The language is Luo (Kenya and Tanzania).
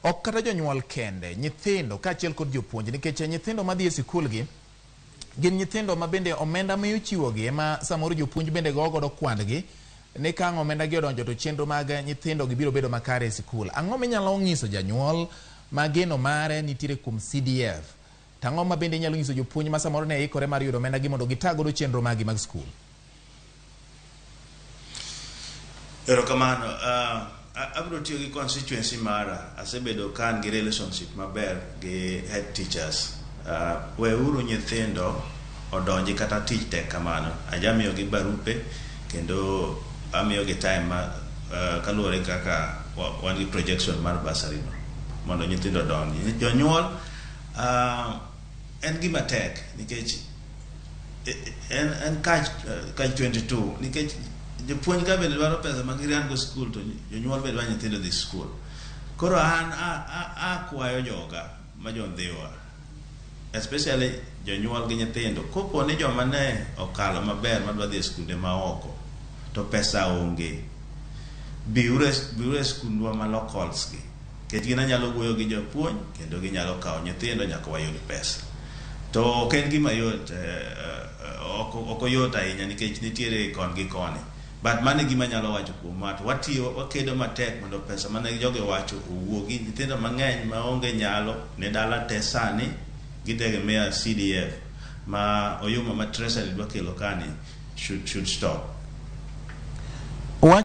Ok kata jonyuol kende, nyithindo kaachiel kod jopuonj, nikech nyithindo madhi e sikul gi gin nyithindo ma bende omenda ma ichiwogi ema samoro jopuonj bende go godo kwandgi ni ka ang' omenda gi odonjo to chenro mag nyithindo gi biro bedo makare e sikul. Ang'o minyalo nyiso janyuol ma geno mare nitiere kuom CDF? To ang'o ma bende inyalo nyiso jopuonj ma samoro ne ikore mar yudo omenda gi mondo gita godo chenro magi mag skul? Erokamano. Abiro tiyo gi constituency mara. Asebedo ka an gi relationship maber gi head teachers. Weuru nyithindo odonji kata tich tek kamano. Ajamiyogi barupe kendo amiyogi time ma kaluwore kaka wan gi projection mar bursary no mondo nyithindo odonji. Jonyuol en gima tek nikech en catch 22 nikech jopuonj ka bende dwaro pesa ma giran go skul to jonyuol bende dwaro nyithindo dhi skul. Koro an akwayo joga ma jondhiwa, especially jonyuol gi nyithindo, kopo ni joma ne okalo maber madwa dhi e skunde maoko to pesa onge, biuru e skundwa ma locals gi nikech gin anyalo wuoyo gi japuonj kendo ginyalo kawo nyithindo nyaka wayud pesa. To ok en gima yot, ok oyot ahinya nikech nitiere kon gi koni. But mano e gima anyalo wacho kuom ma to watiyo wakedo matek mondo pesa mane jogi owacho owuogi. Nyithindo mang'eny maonge nyalo ne dala te sani gitegemea CDF ma oyuma ma treasury dwa kelo kani should stop.